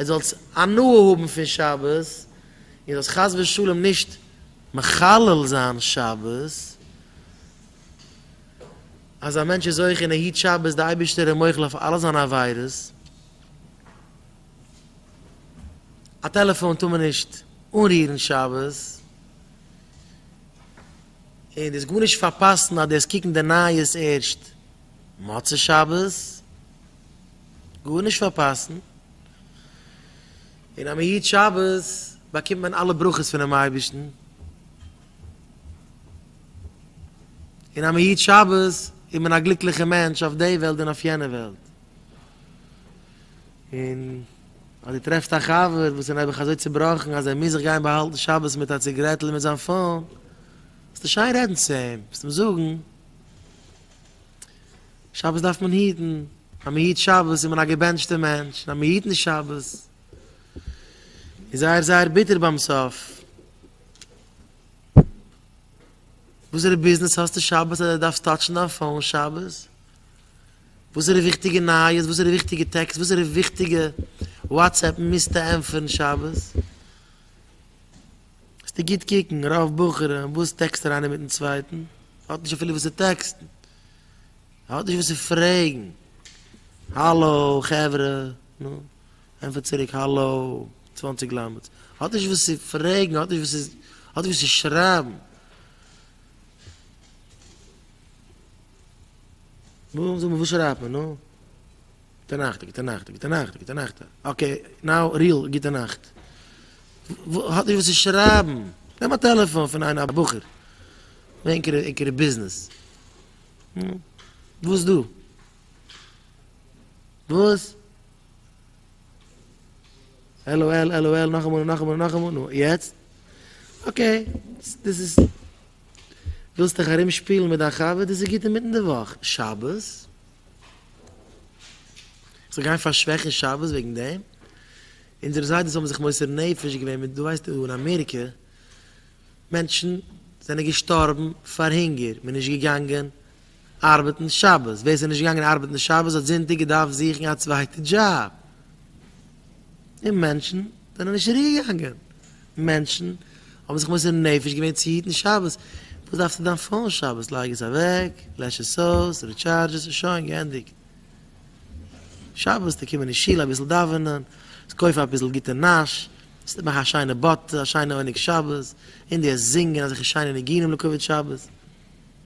עטס זאלטס הנאה האבן פון שבת, און זאלסט חס ושלום נישט מחלל זיין שבת, אז א מענטש איז זוכה און ער היט שבת, די אייבערשטער איז מוחל אויף אלע זיינע עבירות. א טעלעפאן טאר מען נישט אנרירן שבת, און דו וועסט גארנישט פארפאסן אז דו וועסט קוקן די נייעס ערשט מוצאי שבת, גארנישט פארפאסן, און אז מען היט שבת באקומט מען אלע ברכות פונעם אייבערשטן, און אז מען היט שבת איז מען א גליקליכער מענטש אויף די וועלט און אויף יענע וועלט. און אז דו טרעפסט א חבר וואס איז נעבעך אזוי צובראכן אז ער מוז זיך גיין באהאלטן שבת מיט א ציגרעטל און מיט זיין phone, זאלסטו שיין רעדן צו אים, זאלסט אים זאגן, שבת דארף מען היטן, אז מען היט שבת איז מען א געבענטשטער מענטש, און אז מען היט נישט שבת איז זייער זייער ביטער ביים סוף. וואסערע ביזנעס האסטו שבת אז דו דארפסט touch ן דיין phone שבת? וואסערע וויכטיגע נייעס, וואסערע וויכטיגע טעקסט, וואסערע וויכטיגע WhatsApp מוזטו ענטפערן שבת? וועסטו גוט קוקן, רוב בחורים, וואס טעקסט ער איינער מיטן צווייטן? האט נישט אפילו וואס צו טעקסטן, האט נישט וואס צו פרעגן, האלא חברה, נו, ענטפער צוריק האלא, צוואנציג למד'ס, האט נישט וואס צו פרעגן, האט נישט וואס צו, האט נישט וואס צו שרייבן. נו, זאג מיר וואס שרייבט מען, נו? גוטע נאכט, גוטע נאכט, גוטע נאכט, גוטע נאכט. okay, now real גוטע נאכט. האט נישט וואס צו שרייבן. נעם א טעלעפאן פון איינער א בחור. ענקערע ענקערע ביזנעס. וואס דא? וואס? LOL LOL נאכאמאל און נאכאמאל און נאכאמאל. נו, יעצט? okay, דאס איז. ווילסט דיך ארום שפילן מיט דיין חבר, דאס איז גוט אינמיטן די וואך, שבת? איך זאל גיין פארשוועכן שבת וועגן דעם? אונזערע זיידעס האבן זיך מוסר נפש געווען מיט, דו ווייסט דא אין אמעריקע, מענטשן זענען געשטארבן פאר הונגער, מען איז נישט געגאנגען ארבעטן שבת, ווער ס'איז נישט געגאנגען ארבעטן שבת האט זונטאג געדארפט זוכן א צווייטע דזשאב, און מענטשן זענען נישט צוריקגעגאנגען. מענטשן האבן זיך מוסר נפש געווען צו היטן שבת. וואס דארפסטו דיין phone שבת? לייג עס אוועק, לעש עס אויס, recharge עס און שוין, געענדיגט. שבת וועסטו קומען אין שול אביסל דאווענען, קויף אביסל גוטע נאש, מאך א שיינע באטע, א שיינע עונג שבת, און דו וועסט זינגען אזעלכע שיינע ניגונים לכבוד שבת.